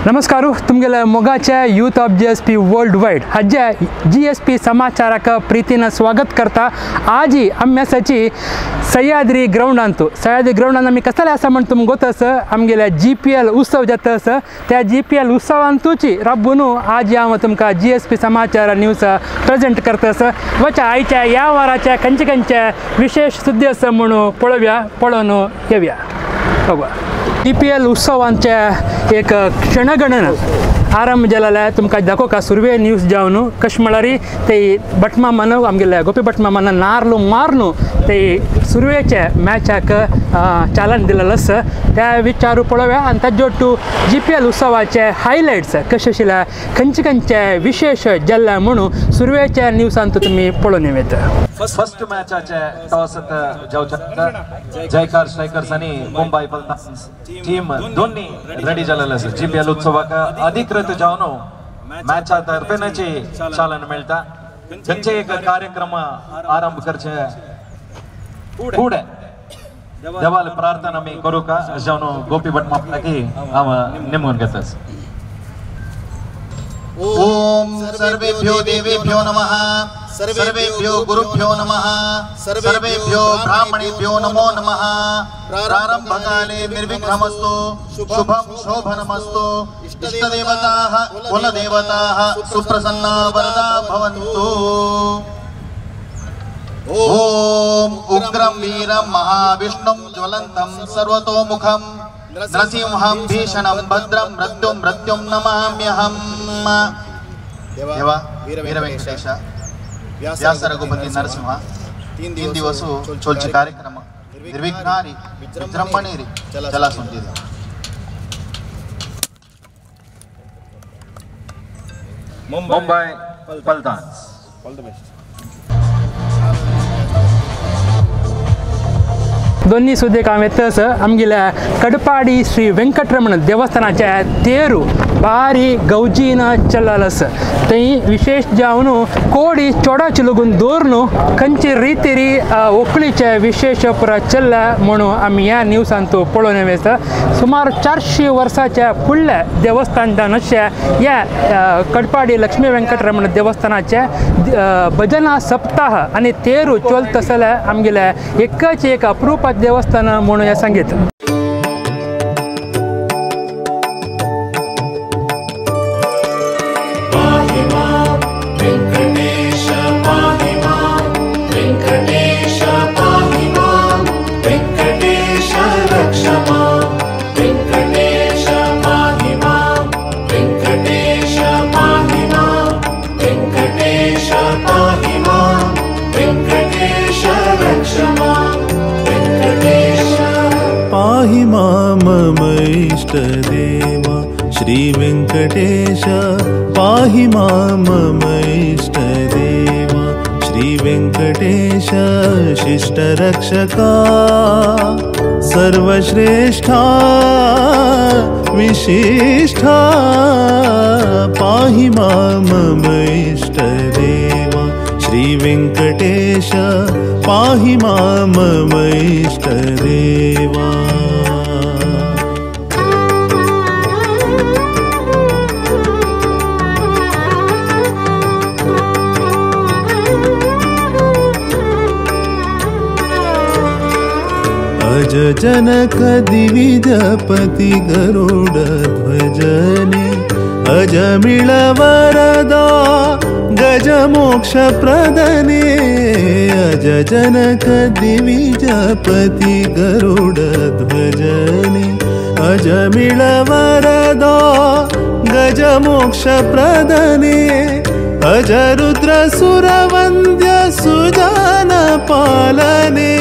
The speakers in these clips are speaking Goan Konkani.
नमस्कार तुमगेले मोगाचे youth of G S P world wide हाजे जी एस पी समाचाराक प्रीतीन स्वागत करता। आजी आम्यासाची सह्याद्री ग्राउंडांतु सह्याद्री ग्राउंडान आमी कसले आसा म्हण तुमकां गोत आसा। आमगेले जी पी एल उत्सव जाता आसा त्या जी पी एल उत्सवांतूची राबून आज हांव तुमकां जी एस पी समाचार न्यूज प्रेजेंट करता आसा। वच्या आयच्या ह्या वाराच्या खंयचे खंयचे विशेष सुद्दी आसा म्हणून पळोवया, पळोवन येवया। बघा जी पी एल उत्सवांचे एक क्षणगणन आरंभ जालें तुमकां दाखोवका सुर्वे न्यूज जावन कशें म्हळ्यार ते भटमामान आमगेले गोपी भटमामान नार्ल मारून ते सुर्वेचे मॅचाक चालन दिलेलें आसा त्या विचारू पळोवया। आनी ताजे ಒಟ್ಟು जी पी एल उत्सवाचे हायलायट्स कशें आशिल्ले खंयचे खंयचे विशेष जाल्ले म्हणून सुर्वेच्या न्यूजांत तुमी पळोवन येत। फर्स्ट मॅचाचे टॉस जावचे जयकार स्ट्रायकर्स आणि मुंबई पलटन्स टीम दोन्ही रेडी झालेले आसा। जी पी एल उत्सवाक अधिकृत जावन मॅचा तर्फेनाची चालन मेळटा। खंयचे एक कार्यक्रम आरंभ करचे फुडें देवाल प्रार्थना आमी करूं का जावन गोपी भट मापनाकी हांव नेमून घेता। ओम सर्वेभ्यो देवेभ्यो नमः, सर्वेभ्यो गुरुभ्यो नमः, सर्वेभ्यो ब्राह्मणेभ्यो नमो नमः। प्रारंभकाले निर्विघ्नमस्तु, शुभं शोभनमस्तु। इष्टदेवताः कुलदेवताः सुप्रसन्ना वरदा भवन्तु। ओम उग्रं वीरं महाविष्णुं ज्वलन्तं सर्वतोमुखं नृसिंहं भीषणं भद्रं मृत्युं मृत्युं नमाम्यहम्। देवा वीर वेंकटेश व्यास रघुपति नरसिंह तीन दिवस चोलचे कार्यक्रम निर्विघ्नारी विजृंभणेरी चला सुंदीर। Mumbai Paltans. All the best. दोन्ही सुद्दां हांव येतच आमगेल्या कडपाडी श्री वेंकटरमण देवस्थानाचे तेरू भारी गौजीन चलल आसा। थंय विशेष जावन कोडी चोडाचे लगून दवरून खंयचे रितीरी व्हंकलीचे विशेष पुरा चल्ला म्हणून आमी ह्या न्यूजांत पळोवन येता। सुमार 400 वर्साच्या फुडल्या देवस्थान अशें ह्या कडपाडी लक्ष्मी वेंकटरमण देवस्थानाचे भजना सप्ताह आनी तेरू चलत आसल्यार आमगेल्या एकच एक अप्रूप देवस्थान म्हणून हें सांगीत। पाहि मां मम इष्टदेवा श्री वेंकटेश, पाहि मां मम इष्टदेवा श्री वेंकटेश। शिष्टरक्षका सर्वश्रेष्ठा विशिष्ठा, पाहि मां मम इष्टदेवा श्री वेंकटेश, पाहि मां मम इष्टदेवा। अज जनक दिविजपति गरुड़ ध्वजने, अजमिळ वरदा गज मोक्ष प्रदने। अज जनक दिविजपति गरुड़ ध्वजने, अजमिळ वरदा गज मोक्ष प्रदने। अज रुद्र सुरवंद्य सुजान पालने,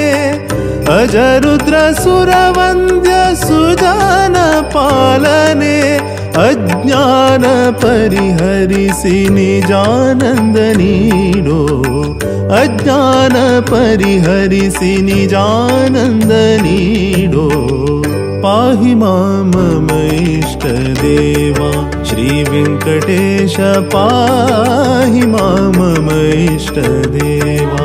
अज रुद्र सुरवंद्य सुजान पालने। अज्ञान परिहरिसि निजानंद नीडो, अज्ञान परिहरिसि निजानंद नीडो। पाहि मां मम इष्टदेवा श्री वेंकटेश पाहि मां मम इष्टदेवा।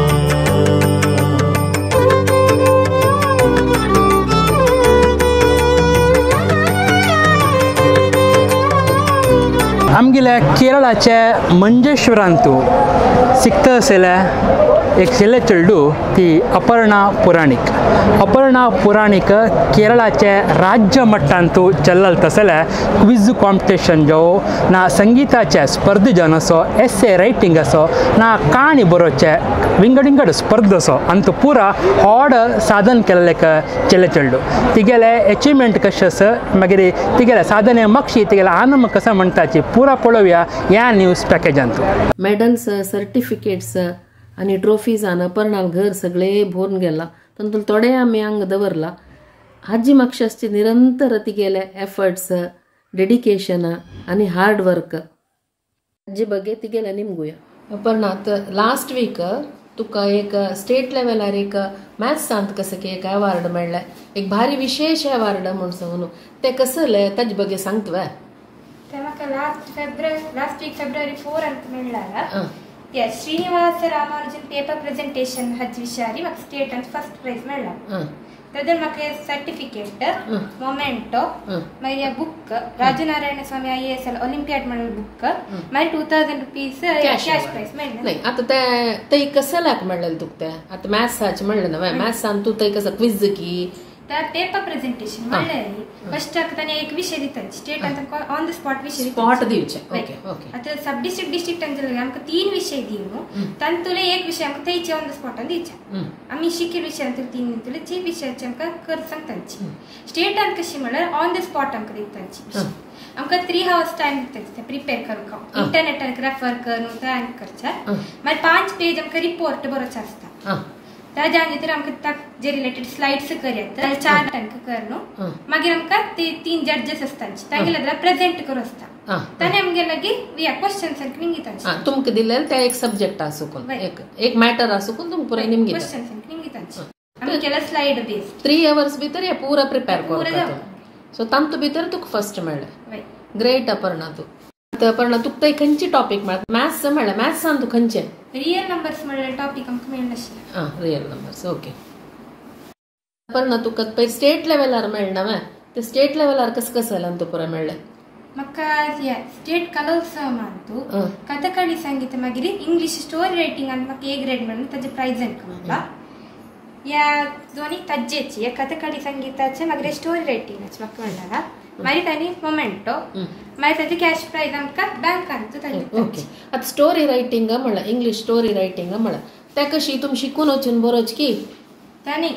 आमगेल्या केरळाचे मंजेश्वरांतू सिकता आशिल्ल्या एक शिल्ले चेडू ती अपर्णा पुराणीक। अपर्णा पुराणीक केरळाचे राज्य मट्टांतू चल्लल तसले क्विज कॉम्पिटिशन जो ना संगीताचे स्पर्धे जावन असो एसे रायटींग असो ना काणी बरोवचे विंगड विंगड स्पर्ध असो आनी तो पुरा होड साधन केल्ले चेले चेडू तिगेले एचिवमेंट कशें आसा मागीर तिगेले साधने मक्षी तिगेले आनंद कसो म्हणटाची पुरा पळोवया ह्या न्यूज पॅकेजांतू। मेडल्स सर्टिफिकेट्स आनी ट्रॉफीजान अपर्णाल घर सगळे भरून गेला तातूंत थोडे आमी हांगा दवरला। हाजी मागशाची निरंतर तिगेले एफर्ट्स डेडिकेशन आनी हार्ड वर्क हाजी बगे तिगेले निमगुया। अपर्णा लास्ट वीक तुका एक स्टेट लेवलार एक मॅथ्सांत कसं की एक अवॉर्ड मेळ्ळें एक भारी विशेष अवॉर्ड म्हूण सांगून तें कसलें ताजे बगे सांगता। ते म्हाका लास्ट वीक फेब्रुवारी 4 अंत मेळ्ळा। Yes, Srinivasa Ramanujan paper presentation हज विषयारी म्हाका स्टेट अंत फर्स्ट प्राइज मेळ्ळा। तदन म्हाका सर्टिफिकेट मोमेंटो मागीर book Rajanarayana Swamy IAS olympiad म्हणून बुक मागीर 2000 रुपीज कॅश प्राइज मेळ्ळें। नाही आता ते ते कसल्याक मेळ्ळें तुका ते आतां मॅथ्साचें म्हणलें ना मॅथ्सान तूं थंय कसं क्विज की पेपर प्रेझेंटेशन म्हणलें फर्स्ट ताणें एक विषय दितात स्टेट अंत ऑन the spot विषय स्पॉट दिवचे। ओके ओके आता सब डिस्ट्रिक्ट डिस्ट्रिक्ट अंत आमकां 3 विषय दिवन तांतुले एक विषय आमकां थंयचे ऑन the spot दिवचे आमी शिकील विषय अंत 3 दितले जे विषयाचे आमकां कर सांगतांची स्टेट अंत कशी म्हणल्यार ऑन the spot आमकां दितांची आमकां 3 हवर्स टायम दितात प्रिपेर करूंक इंटरनेटार रेफर करून तयार करचे मागीर 5 पेज आमकां रिपोर्ट बरोवचो आसता ताज्या भितर आमकां जे रिलेटेड स्लायड्स करयात चार्ट आमकां कर न्हू मागीर आमकां ते 3 जजेस आसता तांगेले प्रेजेंट करूं आसता ताणें आमगे लागीं क्वेश्चन्स आमकां निमगिता तुमकां दिलें ते एक सब्जेक्ट आसून एक एक मॅटर आसून तुमकां पुराय निमगिता क्वेश्चन्स आमकां निमगिता आमी केला स्लायड बेस्ड 3 अवर्स भितर हे पुरा प्रिपेर करून सो तांतू भितर तुका फर्स्ट मेळ्ळें। ग्रेट अपर्णा तूं अपर्णा तुका थंय खंयची टॉपीक मेळ्ळा मॅथ्स मेळ्ळें मॅथ्सान तूं खंयचें रियल नंबर्स म्हणल्यार टॉपिक आमकां मेळनाशिल्लें। आं रियल नंबर्स ओके। अपर्णा तुका पयर स्टेट लेवलार मेळना वे ते स्टेट लेवलार कसं कसं जालें तुका पुराय मेळ्ळें? म्हाका स्टेट कलोत्सवांतू कथकळी संगीत मागीर इंग्लीश स्टोरी रायटिंग आनी म्हाका ए ग्रेड मेळून ताजें प्रायज आमकां मेळ्ळा। ह्या दोनी तज्जेची कथकळी संगीताचे मागीर स्टोरी रायटिंगाचे म्हाका मेळ्ळा मागीर तांणी मोमेंटो मागीर ताजे कॅश प्रायज आमकां बँकान ओके। आतां स्टोरी रायटिंग म्हणलां इंग्लीश स्टोरी रायटिंग म्हणलां तें कशी तुमी शिकून वचून बरोवचें की तांणी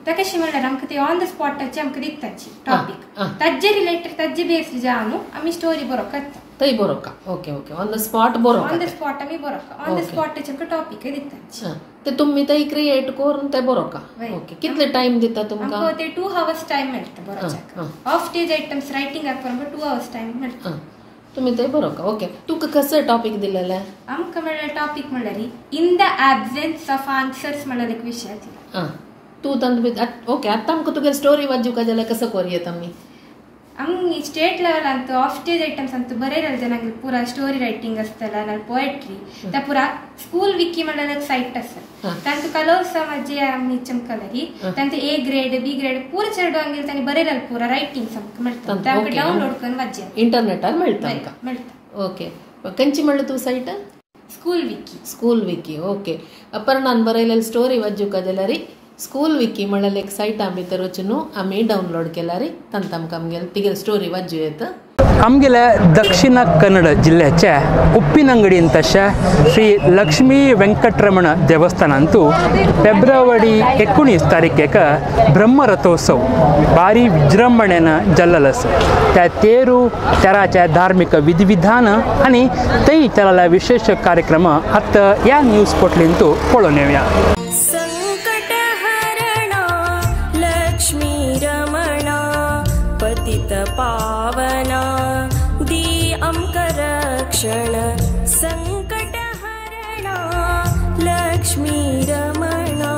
तें कशें म्हणल्यार आमकां ते ऑन the स्पॉटाचे आमकां दिताची टॉपीक ताजे रिलेटेड ताजे बेस्ड जावन न्हू आमी स्टोरी बरोवंक करता थंय बरोवका okay okay on the spot बरोवका on the spot आमी बरोवका ऑन the स्पॉटाचे आमकां टॉपीक दिताची ते तुमी थंय क्रिएट करून ते बरोवका ओके। कितले टायम दिता तुमकां? आमकां ते 2 हवर्स टायम मेळटा बरोवच्याक ऑफ स्टेज आयटम्स रायटिंगाक आमकां 2 हवर्स टायम मेळटा तुमी थंय बरोवका ओके। तुका कसो टॉपीक दिलेले? आमकां मेळ्ळें टॉपीक म्हणल्यार in the absence of answers म्हणल्यार एक विशय दिला। तूं तांतूं ओके आतां आमकां तुगे स्टोरी वाजूका जाल्यार कसो करूं आमी? आमी state लेवलांत of stage items Antu बरयलें जाल्यार पुरा स्टोरी रायटिंग आसतला नाल्यार पोएट्री त्या पुरा स्कूल विकी म्हणल्यार एक सायट आसा तांतू कलोत्सवाचे आमी चमकलरी तांतू ए ग्रेड बी ग्रेड पुरा चेडवांगेर तांणी बरयलें पुरा रायटिंग आमकां मेळटा ते आमकां डावनलोड करून वाचया इंटरनेटार मेळटा आमकां मेळटा। ओके खंयची म्हणलें तूं site? School wiki. School wiki okay. अपर्णान बरयलेली स्टोरी वाचूका जाल्यार स्कूल विकी म्हणल्यार एक सायटा भितर वचून आमी डावनलोड केल्यार तांकां आमकां आमगेले तिगेली स्टोरी वाचूं येता। आमगेल्या दक्षिण कन्नड जिल्ल्याच्या उप्पिनंगडीन तशें श्री लक्ष्मी वेंकटरमण देवस्थानांतू फेब्रुवारी 19 तारीखेक ब्रह्मरथोत्सव भारी विजृंभणेन जल्लल आसा। त्या तेरू तेराच्या धार्मिक विधिविधान आनी थंय चलला विशेष कार्यक्रम आतां ह्या न्यूज पोटलींतू पळोवन येवया। पावना दी आमकां रक्षण संकट हरणा लक्ष्मी रमणा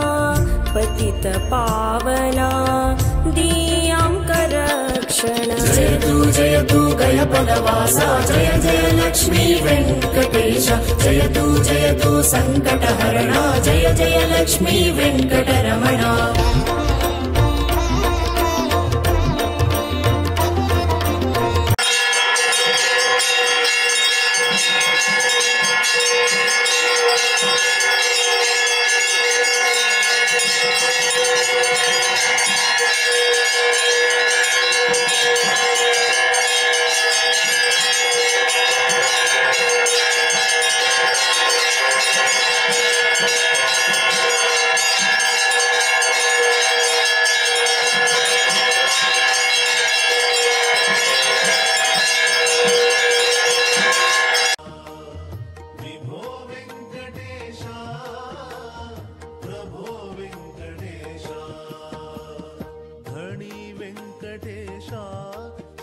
पतित पावना दी आमकां रक्षण। जयतु जयतु गयपदवास जय जय लक्ष्मी वेङ्कटेश जयतु जयतु सङ्कटहरण जय जय लक्ष्मी वेङ्कटरमण।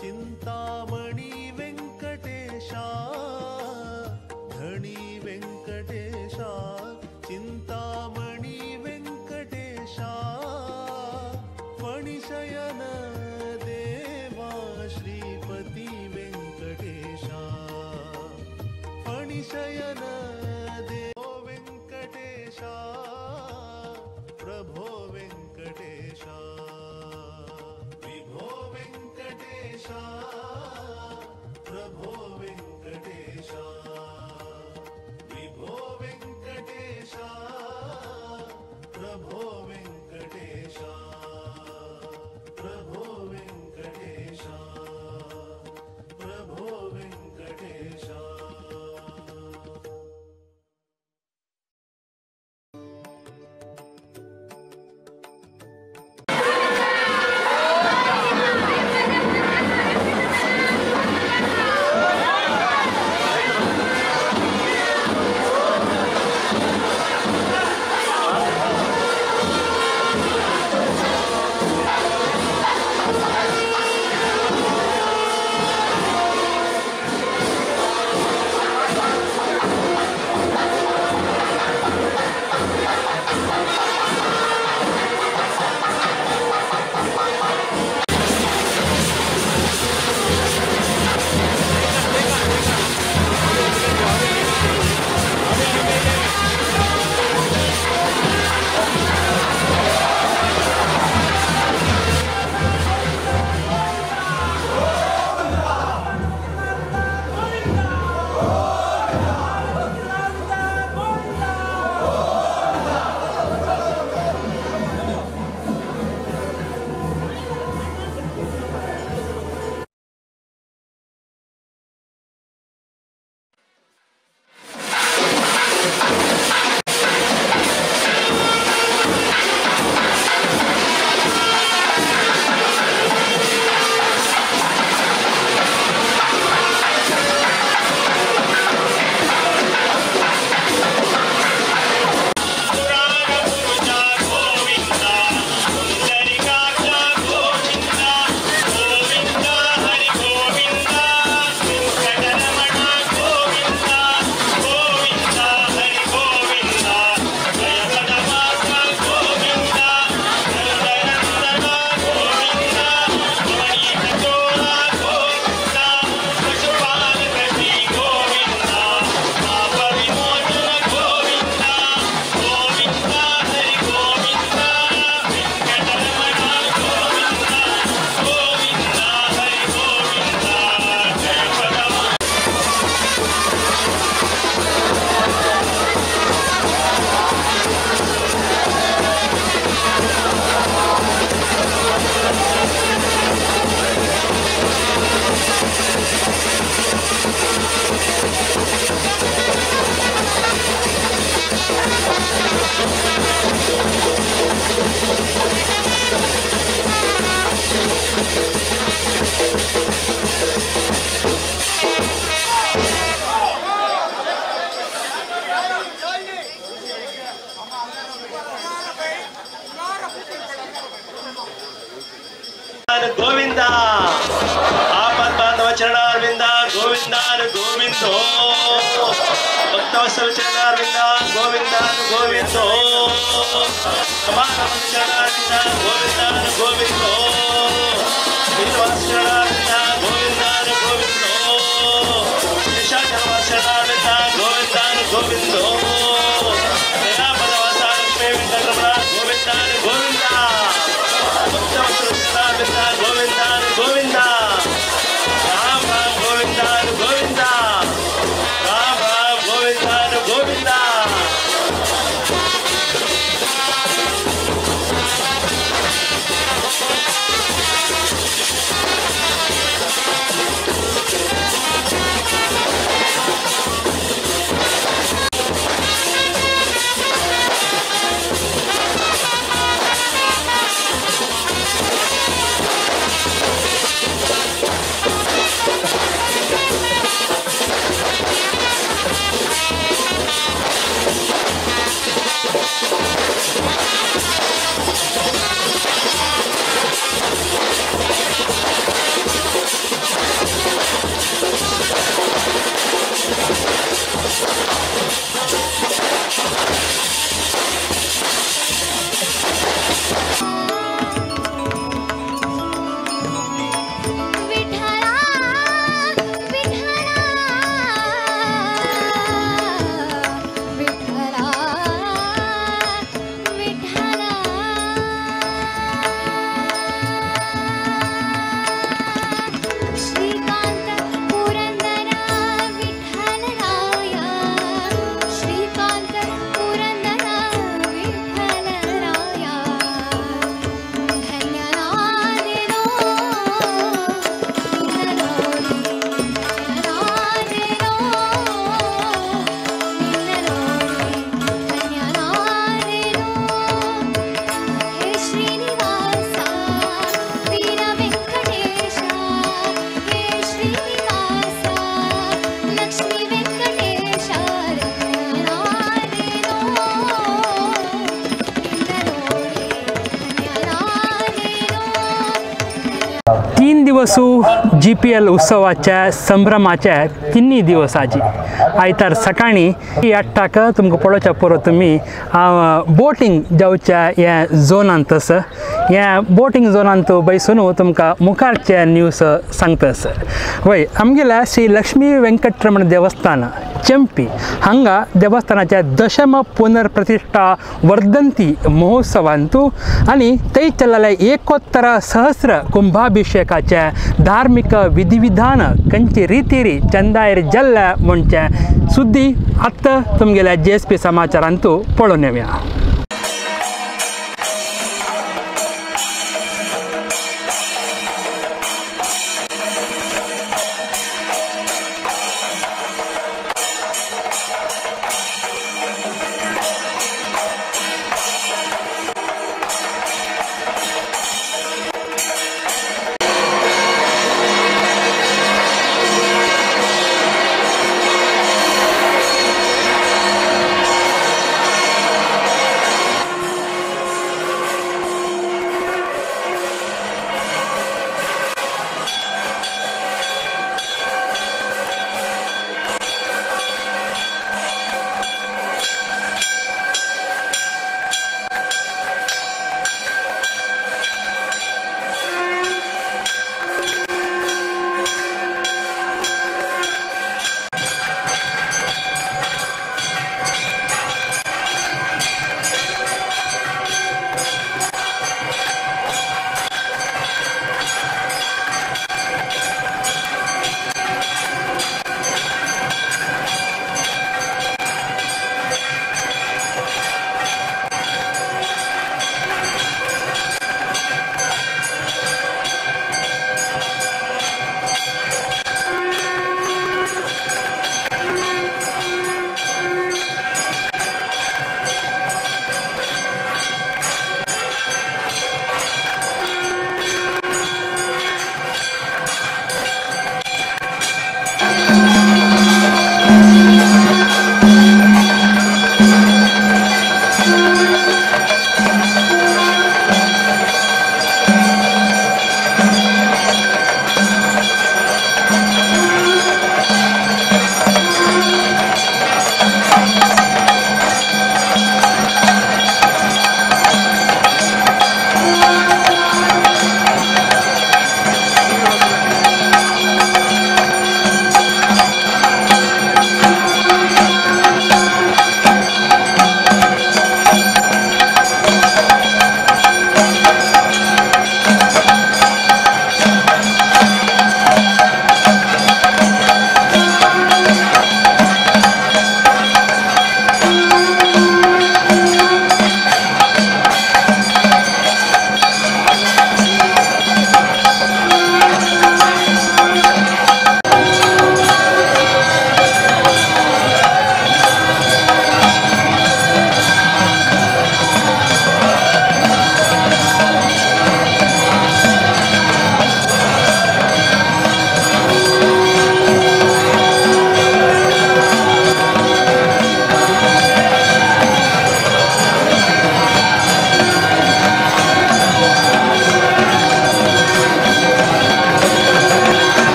चिंतामणि वेंकटेशा धणी वेंकटेशा चिंतामणि वेंकटेशा फणिशयन देवा श्रीपति वेंकटेशा फणिशयन देव वेंकटेशा प्रभो वेंकटेशा विभो वेंकटेशा प्रभो वेंकटेशा विभो वेंकटेशा प्रभो वेंकटेशा प्रभो वेंकटेशा। गोविंदा आपद बांधव चरणारविंदा गोविंदानु गोविंदो भक्तवत्सल चरणारविंदा गोविंदानु गोविंदो समानम चरणारविंदा गोविंदानु गोविंदो। ಶ್ರೀನಿವಾಸ ಚರಣಾರವಿಂದ ಗೋವಿಂದಾನು ಗೋವಿಂದೋ ಶೇಷಾಚಲವಾಸ ಚರಣಾರವಿಂದ ಗೋವಿಂದಾನು ಗೋವಿಂದೋ ದಯಾಪದವಾಸ ಲಕ್ಷ್ಮೀ ವೆಂಕಟರಮಣ ಗೋವಿಂದಾನು ಗೋವಿಂದ ಭಕ್ತವತ್ಸಲ ಚರಣಾರವಿಂದ ಗೋವಿಂದಾನು ಗೋವಿಂದ ರಾಮ ರಾಮ ಗೋವಿಂದಾನು ಗೋವಿಂದ ರಾಮ ರಾಮ ಗೋವಿಂದಾನು ಗೋವಿಂದ. तीन दिवस GPL उत्सवाच्या संभ्रमाच्या तिन्ही दिवसाची आयतार सकाळी 8 तुमकां पळोवच्या पुरो तुमी बोटींग जावच्या ह्या झोनांत आसा. ह्या बोटींग झोनांत बैसून तुमकां मुखारचे न्यूज सांगता आसा. वय आमगेल्या श्री लक्ष्मी वेंकटरमण देवस्थान चेंपी हांगा देवस्थानाच्या दशम पुनर्प्रतिष्ठा वर्धंती महोत्सवांतू आनी थंय चललेल्या एकोत्तर सहस्र कुंभाभिषेकाचे धार्मिक विधिविधान कंची रितीरी चंदायर जल्ल्या म्हणचे सुद्दी आत्तां तुमगेल्या GSP समाचारांतू पळोवन येवया.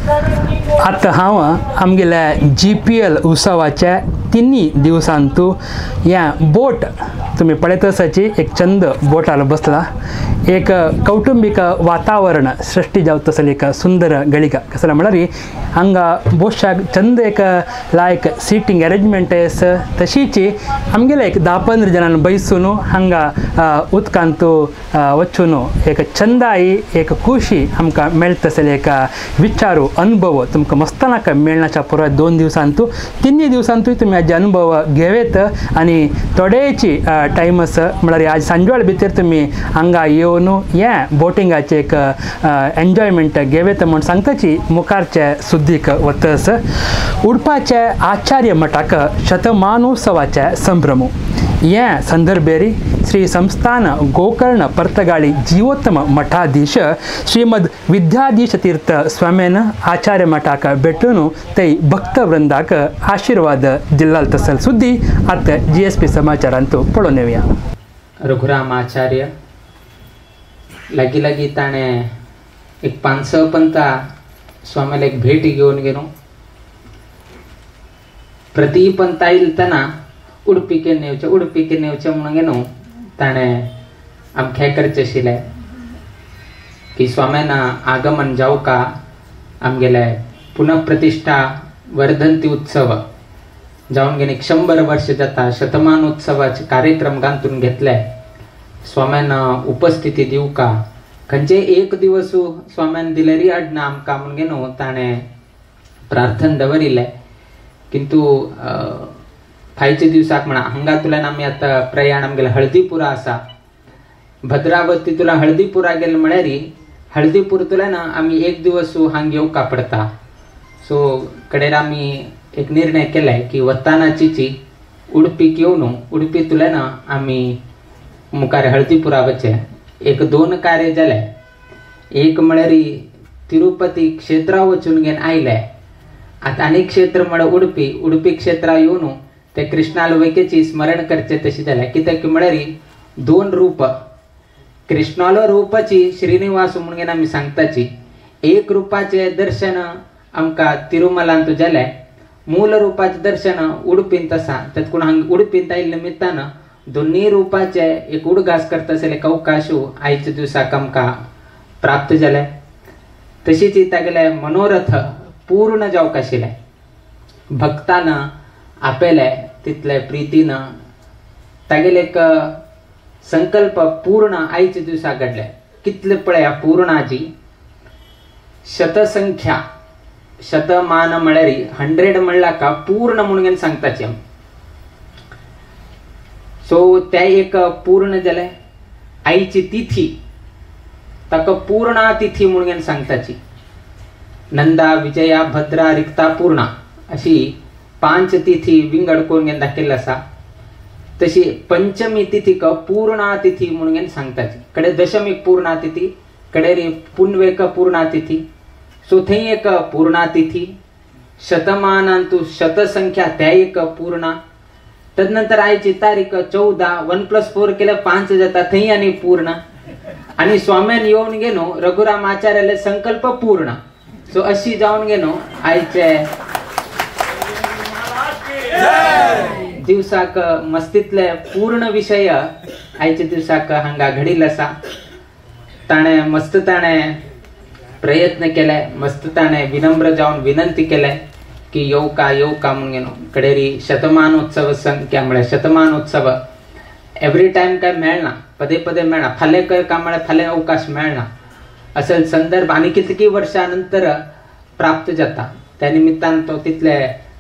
आतां हांव आमगेल्या जी पी एल उत्सवाच्या तिन्ही दिवसांतू ह्या बोट तुमी पळयत आसाची एक चंद बोटार बसला एक कौटुंबीक वातावरण सृष्टी जावत आसली एक सुंदर घडिका कसलें म्हळ्यार हांगा बोशाक चंद एक लायक सिटींग अरेंजमेंट आस तशीच आमगेले एक 10-15 जाणां बैसून हांगा उदकांत वचून एक चंदाई एक खुशी आमकां मेळटा आसली एक विचारू अनुभव तुमकां मस्त नाका मेळण्याच्या पुरो 2 दिवसांतू 3 दिवसांतूय तुमी हाजे अनुभव घेवेत आनी थोडेची टायम आसा म्हळ्यार आज सांजवेळ भितर तुमी हांगा येवन हे बोटिंगाचे एक एन्जॉयमेंट घेवेत म्हूण सांगताची मुखारचे सुद्दीक वतस उडपाचे आचार्य मठाक शतमानोत्सवाचे संभ्रम हे संदर्भेरी श्री संस्थान गोकर्ण पर्तगाळी जीवोत्तम मठाधीश श्रीमद विद्याधीश तीर्थ स्वामीन आचार्य मठाक भेटून ते भक्तवृंदाक आशीर्वाद दिल्लाल तसल सुद्दी आतां जी एस पी समाचारांतू पळोवन येवया. रघुराम आचार्य लागी लागी ताणें एक 5-6 पंता स्वामीला एक भेट घेवन गेलो. प्रति पंता येतना उडपीके नेवचे उडपीके नेवचे म्हणून गेलो ताणें आमकां करचें आशिल्लें की स्वाम्याना आगमन जावका आमगेले पुनःप्रतिष्ठा वर्धंती उत्सव जावन गेले 100 वर्ष जाता शतमानोत्सवाचे कार्यक्रम गांतून घेतले. स्वाम्याना उपस्थिती दिवका खंयचे एक दिवस स्वाम्यान दिलेरी अडना आमकां म्हणून गेलो ताणें प्रार्थना दवरिल्लें. किंतु फायच्या दिवसाक म्हणा हांगातल्यान आमी आतां प्रयाण आमगेलें हळदीपुरा आसा भद्रावतीतल्यान हळदीपुरा गेले म्हळ्यार हळदीपूरतल्यान आमी एक दिवस हांग येवका पडटा. सो कडेर आमी एक निर्णय केलाय की वतानाचीची उडपीक येवन उडपींतल्यान आमी मुखार हळदीपुरा वचचें. एक 2 कार्य जालें. एक म्हळ्यार तिरुपती क्षेत्रा वचून घेवन आयले. आतां आनी क्षेत्र म्हळ्यार उडपी उडपी क्षेत्रा येवन ते कृष्णालवेकेची स्मरण करचे तशें जालें. कित्याक म्हळ्यार 2 रूप कृष्णालो रूपाची श्रीनिवास म्हणून आमी सांगताची. एक रूपाचें दर्शन आमकां तिरुमलांत जालें, मूल रूपाचें दर्शन उडपींत आसा. तेतकून हांगा उडपींत आयिल्ल्या निमित्तान दोन्ही रूपाचे एक उडगास करता आसले अवकाशू आयच्या दिवसाक आमकां प्राप्त जालें. तशीच तागेले मनोरथ पूर्ण जावंक आशिल्लें. भक्तान आपले तितले प्रितीन तागेले एक संकल्प पूर्ण आयच्या दिवसाक घडले. कितले पळया पूर्णाजी शतसंख्या शतमान म्हळ्यार 100 म्हणला का पूर्ण म्हणून सांगताची. सो ते एक पूर्ण जालें. आयची तिथी ताका पूर्णा तिथी म्हणून सांगताची. नंदा विजया भद्रा रिक्ता पूर्णा अशी 5 तिथी विंगड करून दाखयल्ली आसा. तशी पंचमी तिथीक पूर्णा तिथी म्हणून सांगताची. कडे दशमीक पूर्णा तिथी, कडे पुनवेक पूर्णा तिथी. सो थंय एक पूर्णा तिथी शतमानांतु शतसंख्या त्या एक पूर्णा. तदनंतर आयची तारीख 14 1 + 4 केलं 5 जाता थंय आनी पूर्ण. आनी स्वाम्यान येवन गेलो रघुराम आचार्याले संकल्प पूर्ण. सो अशी जावन गेलो आयचे दिवसाक मस्तीतले पूर्ण विशय आयच्या दिवसाक हांगा घडिल्लो आसा. ताणें मस्त ताणें प्रयत्न केले, मस्त ताणें विनम्र जावन विनंती केले की येवका येवका म्हणून गेलो. कडेरी शतमानोत्सव संख्या म्हळ्यार शतमानोत्सव एवरी टायम काय मेळना, पदे पदे मेळना. फाल्यां काय का म्हळ्यार फाल्यां अवकाश मेळना असल संदर्भ आनी कितकी वर्षां नंतर प्राप्त जाता. त्या निमित्तान तो तितले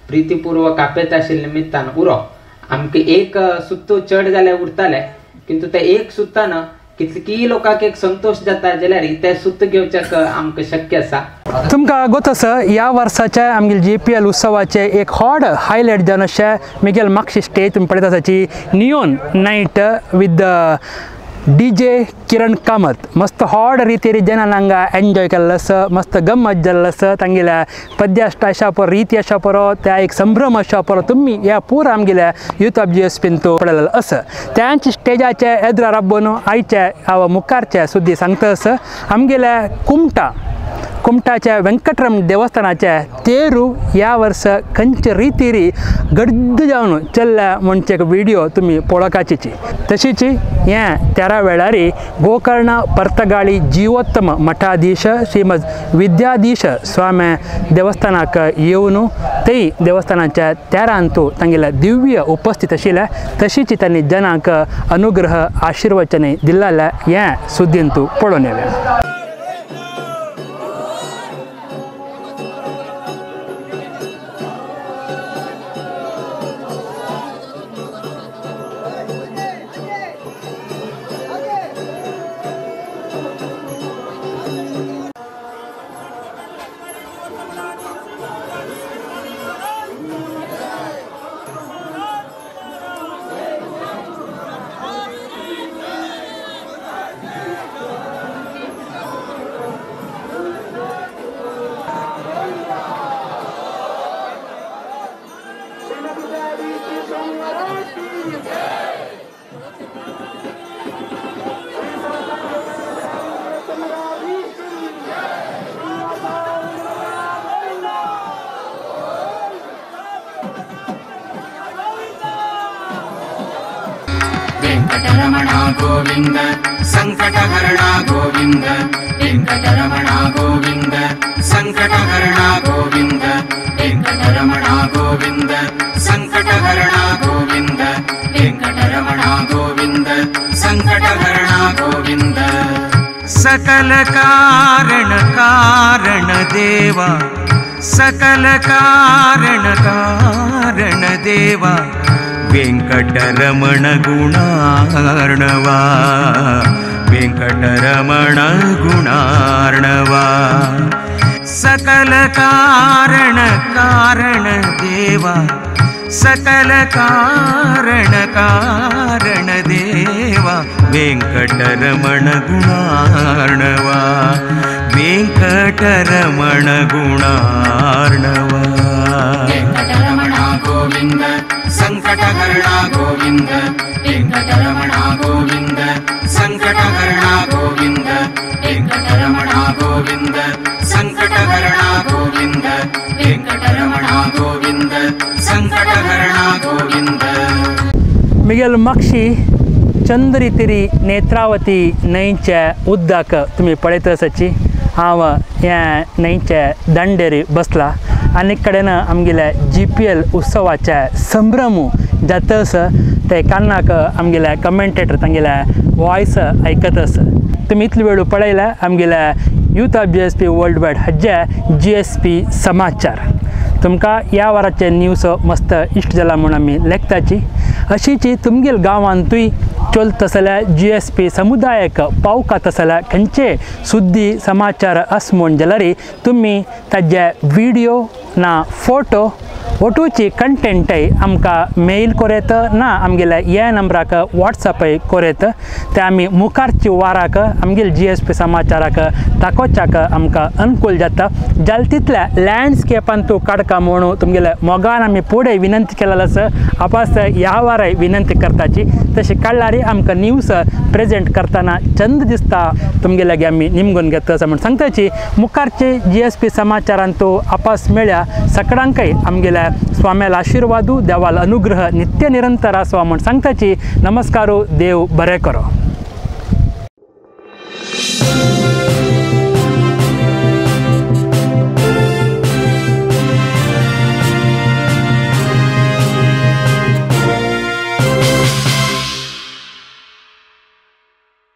प्रितीपूर्वक आपयता आशिल्ल्या निमित्तान उरो आमकां एक सुत्तो चड जाल्यार उरताले, किंतु ते एक सुत्तान कितकी लोकांक एक संतोष जाता जाल्यार ते सुत्त घेवच्याक आमकां शक्य आसा. तुमकां गोत आसा ह्या वर्साच्या आमगेले जी पी एल उत्सवाचे एक हॉड हायलायट जावन अशें मिगेल मागशी स्टेज तुमी पळयता आसाची neon night with DJ Kiran Kamath. मस्त हॉड रितीर जनान हांगा एन्जॉय केल्लो आसा, मस्त गम्मत जाल्लो आसा. तांगेल्या पद्याश्ट अशा परो रिती अशा परो त्या एक संभ्रम अशा परो तुमी ह्या पुरा आमगेल्या युथ ऑफ जी एस पीन तो पळयलेलो आसा. त्यांचे स्टेजाचे एदरा राबोवन आयचे हांव मुखारचे सुद्दी सांगता आसा. आमगेल्या कुमटा कुमटाच्या वेंकटरमण देवस्थानाचे तेरू ह्या वर्स खंयचे रितीरी गड्द जावन चल्ल्या म्हणचे एक व्हिडिओ तुमी पळोवपाची। तशीच हें तेरा वेळारी गोकर्ण पर्तगाळी जीवोत्तम मठाधीश श्रीमद विद्याधीश स्वामी देवस्थानाक येवन ते देवस्थानाच्या तेरांतू तांगेल्या दिव्य उपस्थित आशिल्ले। तशीच तांणी जनांक अनुग्रह आशीर्वचने दिल्लें हें सुद्दींतू पळोवन येवया। वेंकटरमण गोविंद संकटहरण गोविंद वेंकटरमण गोविंद संकटहरण गोविंद वेंकटरमण गोविंद संकटहरण गोविंद वेंकटरमण गोविंद संकटहरण गोविंद। सकल कारण कारण देवा सकल कारण कारण देवा वेंकटरमण गुणार्णवा वेंकटरमण गुणार्णवा। सकल कारण कारण देवा सकल कारण कारण देवा वेंकटरमण गुणार्णवा वेंकटरमण गुणार्णवा। वेंकटरमण गोविंद संकटहरण गोविंद वेंकटरमण गोविंद संकटहरण गोविंद वेंकटरमण गोविंद संकटहरण गोविंद वेंकटरमण गोविंद संकटहरण गोविंद। मिगेल माक्षी चंद्रितिरी नेत्रावती न्हंयच्या उदक तुमी पळयत आसाची। हांव ह्या न्हंयच्या दांडेर बसला आनी कडेन आमगेल्या GPL उत्सवाच्या संभ्रम जाता आसा ते कान्नाक आमगेल्या कमेंटेटर तांगेल्या वॉयस आयकत आसा। तुमी इतलो वेळ पळयला आमगेल्या youth of GSP world wide हाज्या GSP समाचार। तुमकां ह्या वाराचे न्यूज मस्त इश्ट जाला म्हूण आमी लेखताची। अशीच तुमगेल गांवांतूय चलत आसल्या GSP समुदायाक पावकात आसल्या खंयचे सुद्दी समाचार आस म्हूण जाल्यार तुमी ताजे व्हिडियो ना फोटो ओटूची कंटेंटय आमकां मेल कोरेत ना आमगेल्या ह्या नंबराक वॉट्सएपय कोरेत ते आमी मुखारची वाराक आमगेले GSP समाचाराक दाखोवच्याक आमकां अनुकूल जाता। जाल्यार तितल्या लँडस्केपान तूं काडका म्हणून तुमगेल्या मोगान आमी फुडें विनंती केलेलो आसा आपास ह्या वाराय विनंती करताची। तशें काडल्यार आमकां न्यूज प्रेजेंट करतना चंद दिसता तुमगे लागीं आमी निमगून घेता आसा म्हूण सांगताची। मुखारचे GSP समाचारान तूं आपास मेळ्या सगळ्यांकय आमगेल्या स्वाम्याला आशीर्वादू देवाला अनुग्रह नित्य निरंतर आसवा म्हूण सांगताची। नमस्कारो, देव बरें करो।